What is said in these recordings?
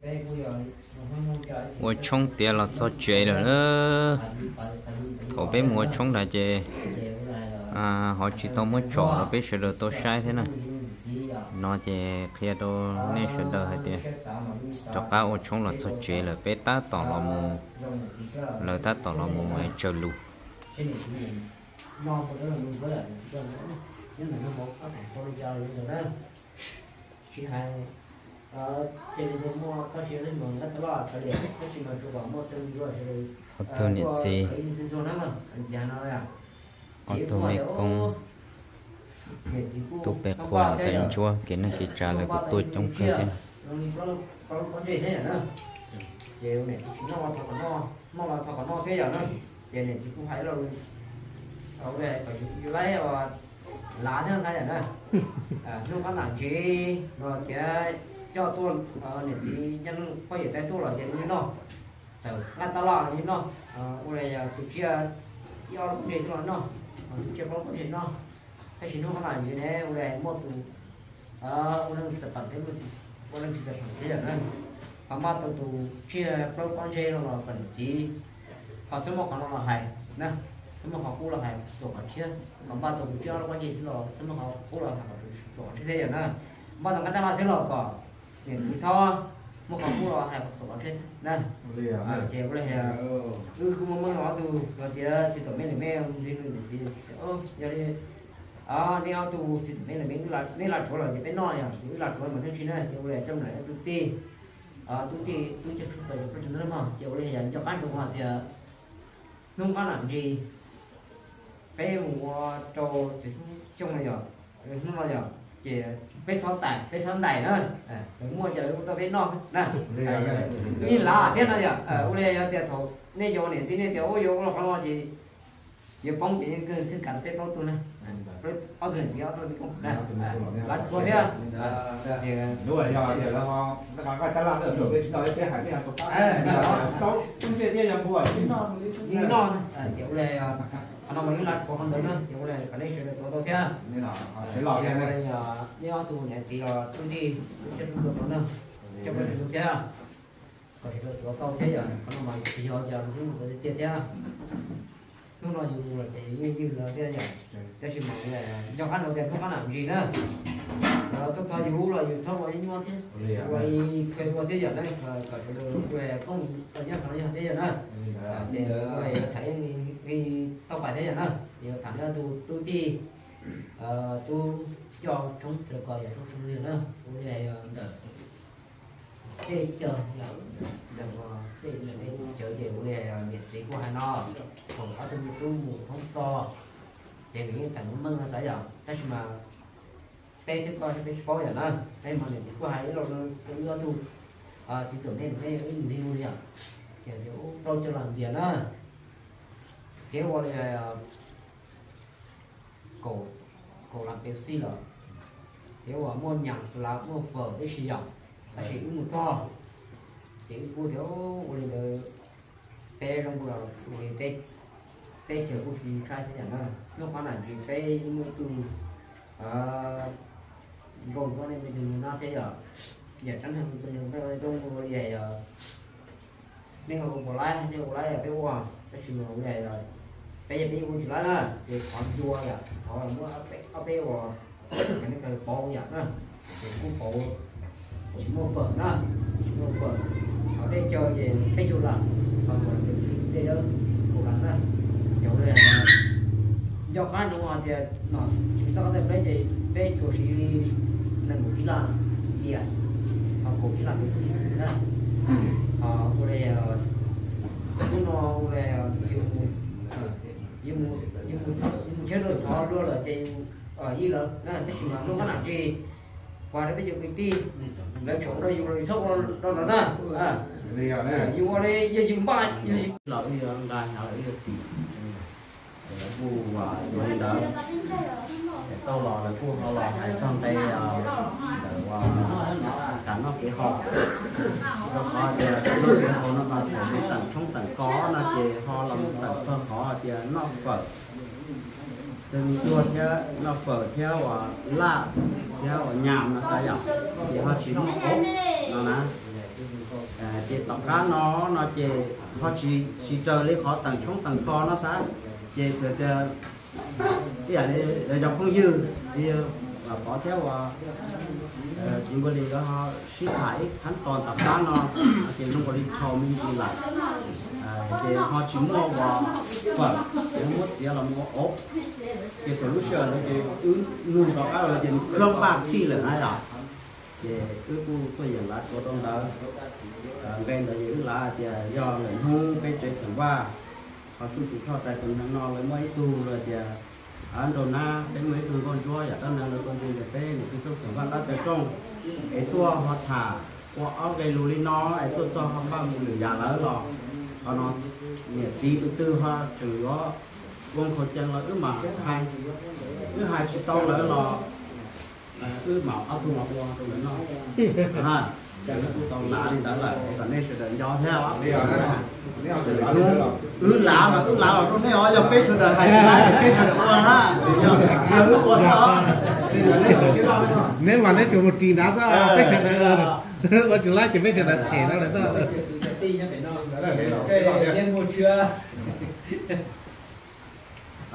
Ua tshoob tiav los txog tsev lawm na. Thaum peb mus ua tshoob ntawd ces ho tsis tau muab tsom rau peb sawv daws tau saib thiab na. No ces qhia rau nej sawv daws hais tias rov qab ua tshoob los txog tsev lawm, peb tab tom los mus, lawv tab tom los mus tsaws lus. Ob tug niam txiv, ob tug me koob, tuaj pe qhua ntawm ntsuab kev neej kev tsav lawv kuj tuaj coob kawg thiab. Ces niam txiv kuj hais los, lav thiab ntag yom na. Hnub qab ntam ntsis no tias coj tuaj, niam txiv nyob nws poj yawm tais tuaj los ces nws noj, txawm nqaij tab laj nws noj, ua li yog tus tsiaj ib ob lub pob ntseg tuaj los noj, tus tsiaj plaub lub pob ntseg noj. Tab sis hnub qab ntam ntsis ne ua li muaj tus ua leej txawm pam thiab, ua leej tsis txawm pam thiab yom na. Ho npaj tau tus tsiaj plaub lub pob ntseg no los kom niam txiv, ho txhob muaj qhov no los hais na, txhob muaj qhov qub los hais txuam qhov tshiab. Ho npaj tau tus tsiaj ob lub pob ntseg xwb los txhob muaj qhov qub los hais kom txuam qhov tshiab thiab yom na. Npaj tau nqaij tab laj xwb los kom niam txiv txhob muaj qhov qub los hais kom txuam qhov tshiab na. Ces ua li wb kuj muaj meej ob tug los tias tsis tau me li me ntxiv niam txiv, yog li neb ob tug tsis tau me li me, neb laj tshuav los ces peb noj yom, ces wb laj tshuav mas thiaj tsis na, ces ua li coj mus ob tug tij, tub tij tub coj tshoob tau cov poj tshoob na mog, ces ua li yog nco qab ntsoov hais tias hnub qab ntam ntsis peb mus ua rau txiv xyoo no yom, hnub no yom, ces peb txhob tais, peb txhob ntais na, muaj ces lawv ua tau peb noj na. Ib lav thiab no yom, ua li yog tias thaum nej yuav niam txiv nej tias ua yuav ua qhov no ces yuav poob ces yeej kawg kawg kav peb plaub tug na, ob tug niam txiv ob tug me koob na, lav tshuav thiab. Ces nqaij tab laj tsis tau peb hais, peb hais tau pab, tub ntse thiab yog npua tsis noj, yeej noj, ces ua li qhov no mas yeej lav tshuav qhov ntawd na, ces ua li kom nej sawv daws tuav tau thiab. Ces ua li yog nej ob tug niam txiv los tub ntij, tub ntij tub ntij na, coj peb sawv daws thiab, kom sawv daws tuav tau thiab yom, qhov no mas tsis yog cas hnub no tiag tiag thiab. Hnub no yus mus los ces yus yeej ywg lawv thiab yom, tab sis mas nco qab ntsoov tias hnub qab ntam ntsis na, tuaj txog yus los yus txhob ua ib nyuag thiab, ua li kawg ua thiab yom na, kom sawv daws ua koob nyob qhov no yog thiab yom na. Ces ua li tham ib tauj pais thiab yom na, yus tham ib tug tub tij, tub coj tshoob rau ko yog tshoob tshoob yog na, ua li ntawm tej cawv, ntawm tej cawv ces ua li niam txiv kuj hais no, thaum ob tug me tub mus thoob txog ces nws yeej tawm mus meej no xav yom, tab sis mas peb thiab koj peb tsis paub yom na, peb mas niam txiv kuj hais ib lo rau wb ob tug txiv tuam me me wb ntxiv mus li yom, ces plaub caug las ntias na, thiab ua li kaum, kaum las pev xij lawm, thiab uas muaj nyam las muaj fawm tib si yom, tab sis wb mus txog ces wb kuj tias ua li ntawd peb zoo nkaus li teb chaws kuj tsis ntshai thiab yom na, hnub qab ntam ntsis peb muaj ib tug nkaus nkaus nej me tus nus no thiab yom, yam tseeb heev tus nus no zoo nkaus li yog nej ho ua laib, nej ua laib peb ua, tab sis mas ua li peb yog peb ua tsis laib na, ces qhov ncua yom, qhov muab ob peb ua, ces nej kawg pauv yom na, ces kuj pauv tsis muaj fawm na, tsis muaj fawm, qhov dej caw ces peb caug las, qhov muaj ces txij dej dawb kaum las na, ces ua li nco qab ntsoov hais tias nom tswv txoj qab tawm peb ces peb tsuas siv li nees nkaum tsib las ntias, ho kaum tsib las ntias xwb na, ho ua li hnub no ua li yus mus, yus mus, yus mus tsheb rau thov dua lawm ces yus yij lawv na, tab sis mas hnub qab ntam ntsis kuv hais rau peb cov kwv tij, lawv tseem ua rau yus los yus txhob ua rau lawv na. Yus ua li yog yus npaj, yog yus los wb yuav nqa hnyav lawm wb yuav tsim. Lawv kuj ua li ntawd, es tau los lawv kuj ho los hais txog nqe ntawm uas kev noj kev haus, rau qhov tias kev noj kev haus no mas thaum mus teem tshoob teem kos no ces ho los mus teem txog qhov tias noj fawm, twg tuag thiab noj fawm thiab uas laj thiab uas nyam no xav yom, ces ho tsis muaj qoob no na. Ces tom qab no no ces ho tsis tsis raws li qhov teem tshoob teem kos no xav, ces tias ib yam li cov phooj ywg, Pov thiab uas txiv Npua Lis nkawd ho sib tham ib phab tos tom qab no, ces zoo nkaus li dhau me ntsis lawm, ces ho tsis muaj uas fawm, ces muab txiav los mus ua auv. Ces thaum lub sij hawm ntawd ces wb nug rov qab los ces khab npaj txhij lawm na yom. Ces wb kuj tuaj yeem lav tuav rau ntawd. Nqe ntawd ces wb lav tias yog lwm hnub peb tsev xeem Vaj, qhov txuj tus choj rais tus neeg no lawv muaj ib tug lawm tias, nraug nab peb muaj ib tug nkauj ntsuab yam dab neeg lawv tuaj nti ntawm peb niam txiv txheej xeem Vaj dab cov rooj, es tuaj ho tham ua ob nqe lus li no, es tuaj txog ho npaj mus lwm yam lawm los, qhov no niam txiv tus twg ho tseem yuav ua nkhaus cees los wb mam hais, wb hais tsis tau lawm los wb mam ob tug los ua rau lawv noj. Ces wb kuj tau lav li ntawd lawm es kom nej sawv daws nco thiab. Wb lav mas wb lav los rau nej os, yog peb sawv daws hais tsis laib ces peb sawv daws ua na, yog wb ua thiab os. Neb mas neb tsuas mus ris nrad xwb, peb sawv daws ua tsis laib ces peb sawv daws them no lawm.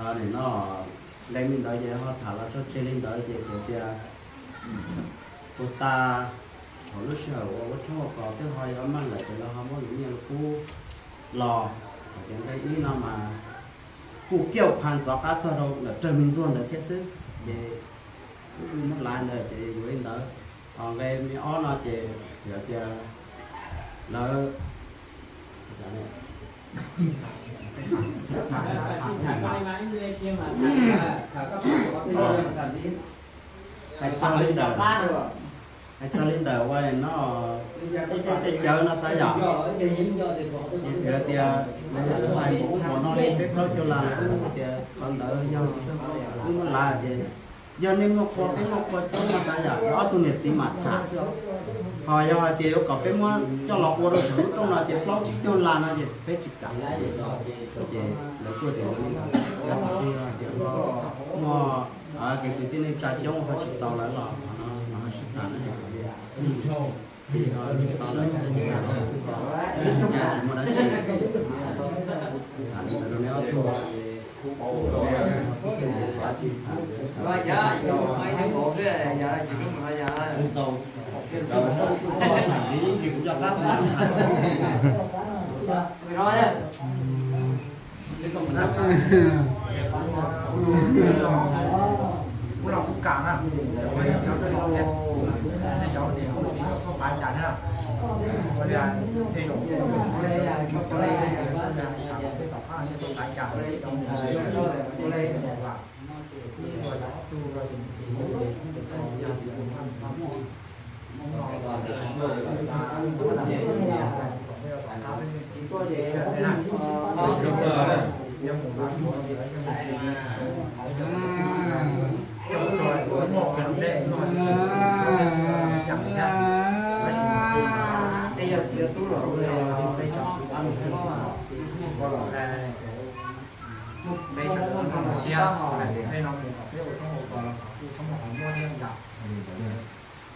Nim no nqe li ntawd ces ho tham los tso tseg li ntawd ces kuv tias puag ta thaum lub sij hawm uas ua tshoob ua kos twb ho yuav meej lawm ces lawv ho muab lub nyiaj lub kub los, ces nqe ib no mas kuj kiaj pha ntxov qab txog rau ntawm rawg me ntxuag ntawd thiab xwb. Ces wb muab lav ntawd ces yuav li ntawd. Nqe me ob no ces yog tias lawv hais txog li ntawm, hais txog li ntawm ua no, tej teb cawv no xav yom, ces hais tias lawv hais npaum ub npaum no li peb plaub caug las, tias qhov ntawd yog wb muab lav tias yog nej muaj qhua peb muaj qhua coob no xav yom, ces ob tug niam txiv mam tham xwb. Ho yog hais tias yuav kom peb muab coj los ua rau saum lub rooj no ces plaub tsib caug las no ces peb tsis kam. Ces lawv kuj tias muaj kev kwv tij neej tsa coob ho tsis txaus lawv los no, ho sib tham no ces tsis muaj dab tsi. Tham li ntawd rau neb ob tug.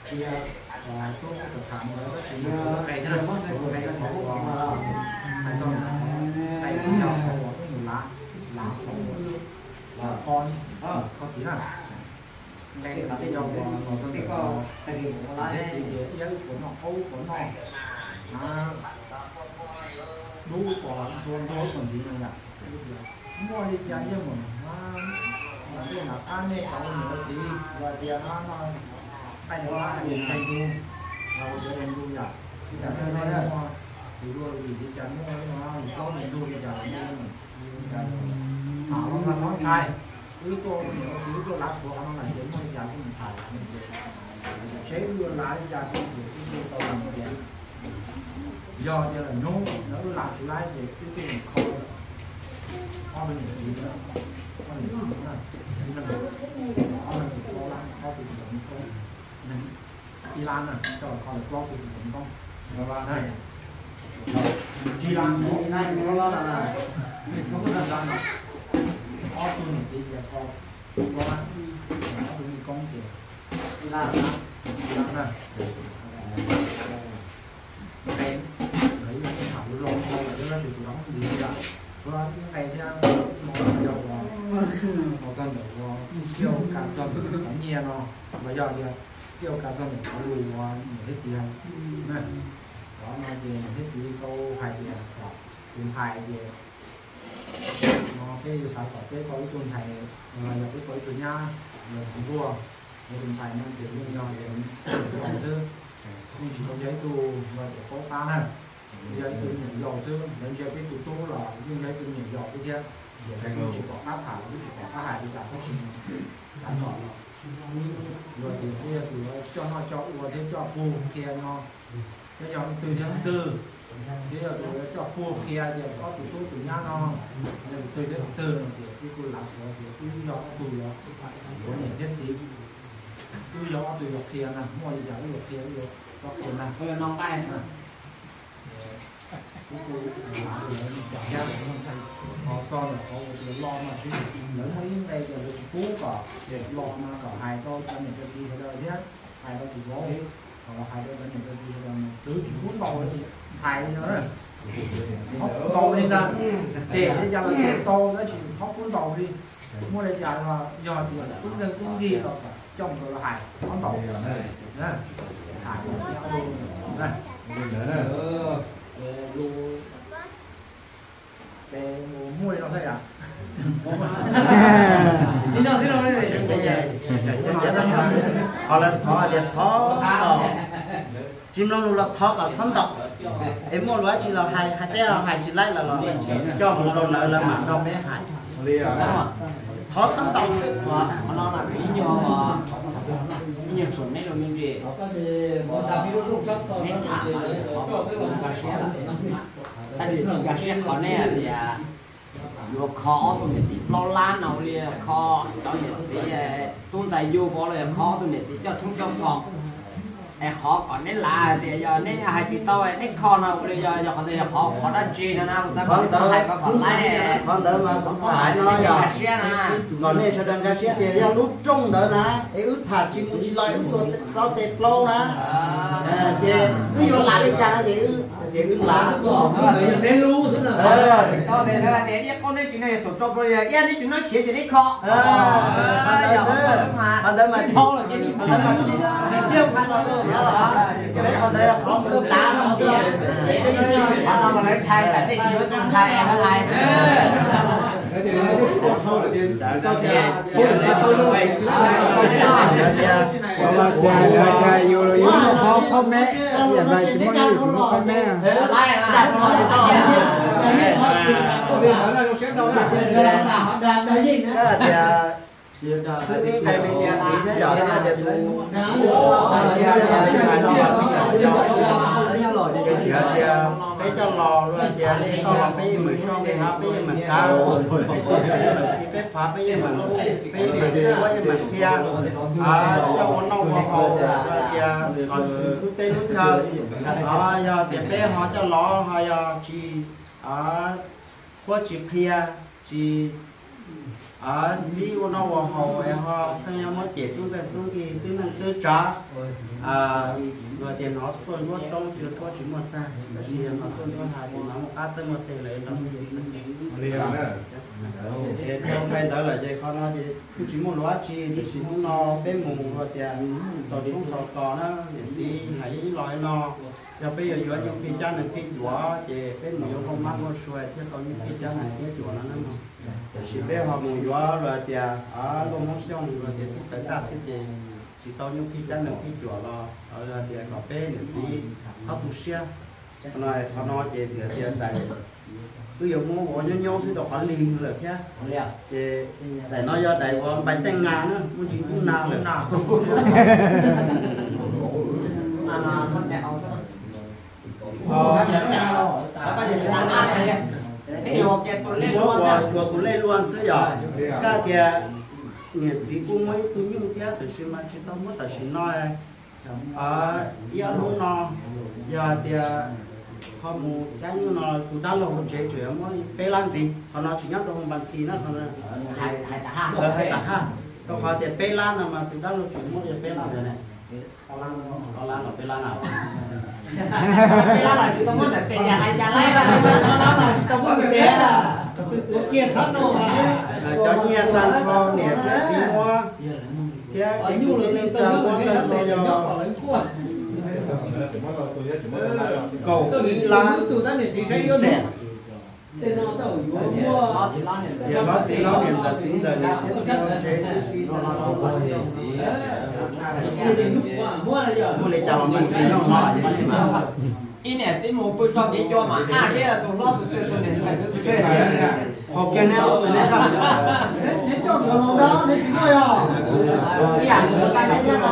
Cia tub txawm tham ntawd tab sis nws qe thiab, qe yog qhov uas hais txog qe yog qhov uas wb mus lav, lav qhov uas lav qhov, qhov txiv na. Nqe ntawd yog uas los rau ntawm tias ib yam wb puas noj qaub puas noj na, dub puas ntxhua nrog puas ntxiv no yom. Muaj li cas yeej mus na, mas tej nram qab nej cov niam txiv los tias no no, nqaij no hais tias nqaij ntug, los ua cov nqaij ntug yom, li cas nej muaj tus dua lwm li cas muaj no, lwm plaub lwm ntug li cas los muaj, tham los mas txhob ntshai, wb tuaj niam txiv wb tuaj lav tshuav qhov no lawm ces muaj li cas kuj mus tham, tsheb wb yuav lav li cas kuj mus tau tias yog tias lawm hnub no wb lav tsis laib ces wb tuaj mus khau ob tug niam txiv, ob tug niam txiv na, ob leeg ces plaub lab, ob tug tsis tau mus khau, ib lab na, coj los kho lawv plaub tug tsis tau mus khau, ib lab, ib lab, ob tug niam txiv ces kho plaub lab, ob tug niam koob ces ib lab, ib lab na. Ntxiv yom, kuv los ib nqe thiab no yog uas hauv txog ntawm uas coj ua kas txog ntawm qhov nyiaj no, los yog tias coj ua kas txog ntawm qhov lus uas niam thiab txiv hais na. Qhov no ces niam thiab txiv tau hais tias tus ntxhais ces no peb xav kom peb tau ib tug ntxhais, los yog peb tau ib tug nyab los tus ntuj, tus ntxhais no ces yeej yog tias yau xwb, yeej tsis tau yog ib tug uas tias paub qab na, yog ib tug me nyuam yaus xwb. Lawv ntsia peb tus tub los yeej yog ib tug me nyuam yaus xwb thiab, ces lawv twb tsis pom qab tham, lawv twb tsis pom qab hais li cas, tab sis xav kom los yog tias peb yog tus coj noj coj ua thiab coj puag qhia no, peb yog leej twg thiab leej twg, thiab yog tus coj puag qhia tias koj tus tub tus nyab no yog tus twg thiab tus twg no ces peb kuj lav qhuav tias wb yog ob tug yuav, yuav niam thiab txiv, wb yog ob tug yuav qhia na, muaj li cas wb yuav qhia, wb yuav txhob qhia na. Kuv kuj lav lawv li cas thiab. Ho txog ntawm qhov uas tias lo no xwb, lawv muaj ib nqe tias lawv tsis pub kom los no kom hais rau cov niam cov txiv sawv daws thiab, hais rau tus vauv, kom los hais rau cov niam cov txiv sawv daws, twb tsis pub ntaus li, ntxhais li no na. Txhob pub ntaus li ntag, cem li cas los cem tau tab sis txhob pub ntaus li. Muaj li cas los yog tias tub nkeeg tub nkig los kom coj nkawd los hais, txhob ntaus. Hais muaj li no xwb yom. Qhov lawv thov tias thov, tsis mloog lus los thov kom txhob ntaus. Es muaj lus dab tsi los hais, hais peb hais tsis laib los coj mus rau lawv, lawv mam nrog peb hais. Thov txhob ntaus xwb. Qhov no na ib nyuag, ib nyuag tsuam neb lus me ntsis, neb tham mas qhov nkag siab, tab sis nkag siab qhov neb hais tias yuav kho ob tug niam txiv plaub lab no li, kho cov niam txiv tub ntxhais yug vauv los yog kho ob tug niam txiv coj tshoob coj kos. Es qhov kom neb lav hais tias yog neb hais tsis tau neb kho no ua li yog, yog qhov ntawd yog qhov, qhov dab tsi no na, kuv tab tom hais kom kom laib. Qhov ntawd mas kuv tham no yog nkag siab na, kom nej sawv daws nkag siab tias yog lub rooj ntawd na, es wb tham tsis mus tsis los wb txhua plaub teg plaub na, ces wb yuav lav li cas no ces, ces wb lav. Qhov ntawd mas tsis, qhov ntawd mas tsis, qhov ntawd mas tsis, qhov ntawd qhov mus tav no xwb. Qhov no mas lawv ntshai tas nej tsis yuav tus ntxhais lawv hais xwb. Los tias, los tias yus, yus muaj qhov, qhov me, yam no tsis muaj, yus tsis muaj qhov me. Tias xwb tib nqe me ntsis ntxiv thiab yog tias tus, tias peb coj los luag tias nej tau los peb yeej meem soj, nej hab peb yeej meem kav, peb tuaj peb yeej meem tiv peb phav, peb yeej meem, peb yeej meem ua, yeej meem qhia, coj ua noj ua haus, luag tias qhov xwm lub teb lub chaw, yog tias peb ho coj los ho yog tsis qhuab tsis qhia, tsis ntxib ua noj ua haus es ho pheej yuav muab cem tub nkeeg tub nkig twb neej twb tsav. Luag tias hnov tuaj nruab roob, cia tuaj tsis muaj tag, tab sis yog hnov tuaj nruab hav ces hnov muaj qab txawb muaj teg lawm no. Ces dhau nqe ntawd lawm ces qhov no ces kuj tsis muaj lus dab tsi, tab sis hnub no peb mus luag tias xaus tshoob xaus kos na, niam txiv hais ib los ib no, yog peb yuav yuav nyuj phij cab nees phij cuam ces peb mus yuav nkauj mab nkauj sua thiab xaus nyuj phij cab nees phij cuam no na. Tab sis peb ho mus yuav luag tias luag Hmoob Xyooj luag tias xib tawv daj xwb ces tsis tau nyuj phij cab nees phij cuam los luag tias kom peb niam txiv txhob tu siab. Qhov no, qhov no ces tias tias daim, wb yuav muab ua nyob nyob xwb rau qhov lig lawm thiab. Ces daim no yog daim uas npais teej nas na, muaj ntsis ntuj nas lawm. Muab ua xyuas tus lej luaj xwb yom. Koj tias niam txiv kuj muaj ib tug nyuj thiab tab sis mas tsis tau muab tam sim no. Ib ob hnub no yog tias ho mus cab nyuj no tus dab laug hauv tsev tseem yuav muab peb lab ntxiv, qhov no tsis nyob rau hauv npas ntxiv na, qhov no hais tas haj, rau qhov tias peb lab no mas tus dab laug tseem muab li peb lab ntawd ne. Ob lab los peb lab na? Peb lab los tsis tau muab ntawm pem tias hais cas laib, tsis tau muab Cov nyiaj tag nrho niam thiab txiv muab, thiab kev kwv tij neej tsa muab tag nrho yog kaum ib lab ib xees. Yog hlob txiv hlob niam ntxawm txiv ntxawm niam thiab txiv hlob tsev tib si, muaj li cas los mas txiv noj no. Ib niam txiv mus pw tso kev cua mas aj siab tus hlob tus twg tus niam ntxawm tus txiv. Qhov kiag neb ua tus neb, neb coj nkawd los ntag, neb tsis muaj yog. Ib yam nkaus neb thiab.